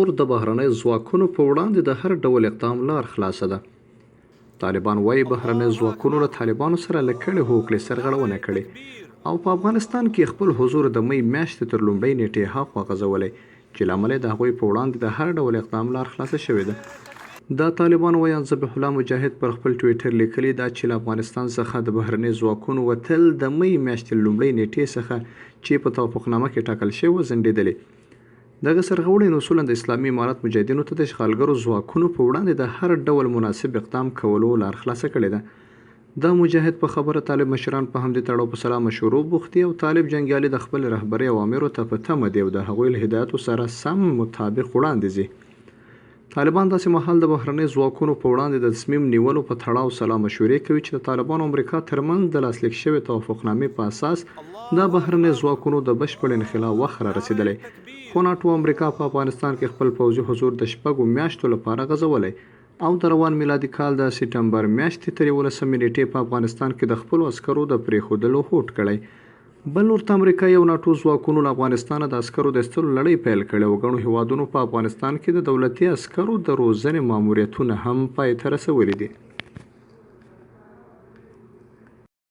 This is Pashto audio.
حضور د بهرنیو ځواکونو په وړاندې د هر ډول اقدام لار خلاصه ده. طالبان وايي، بهرنیو ځواکونو له طالبانو سره له کړې هوکړې سرغړونه کړې او په افغانستان کې یې خپل حضور د مۍ میاشتې تر لومړۍ نېټې هاخوا غځولی چې له امله یې د هغوی په وړاندې د هر ډول اقدام لار خلاصه شوې ده. د طالبانو ویاند ذبیح الله مجاهد پر خپل ټویټر لیکلي، دا چې له افغانستان څخه د بهرنیو ځواکونو وتل د مۍ میاشتې له لومړۍ نېټې څخه چې په توافقنامه کې ټاکل شوې وه، ځنډېدلې. دغې سرغړونې اصولاً د اسلامي امارت مجاهدینو ته د اشغالګرو ځواکونو په وړاندې د هر ډول مناسب اقدام کولو لار خلاصه کړې ده. د مجاهد په خبره، طالب مشران په همدې تړاو په سلا مشورو بوخت دي او طالب جنګیالي د خپلې رهبرۍ اوامرو ته په تمه دي او د هغوی له هدایاتو سره سم مطابق وړاندې ځي. طالبان داسې مهال د بهرنیو ځواکونو په وړاندې د تصمیم نیولو په تړاو سلا مشورې کوي چې د طالبانو او امریکا ترمنځ د لاسلیک شوې توافقنامې په اساس د بهرنیو ځواکونو د بشپړ انخلا وخت رارسېدلی، خو ناټو او امریکا په افغانستان کې خپل پوځي حضور د شپږو میاشتو لپاره غځولی او د روان میلادي کال د سپټمبر میاشتې تر یولسمې نېټې په افغانستان کې د خپلو عسکرو د پرېښودلو هوډ کړی. بل لور ته امریکايي او ناټو ځواکونو له افغانستانه د عسکرو د ایستلو لړۍ پیل کړې او ګڼو هېوادونو په افغانستان کې د دولتي عسکرو د روزنې ماموریتونه هم پای ته رسولي دي.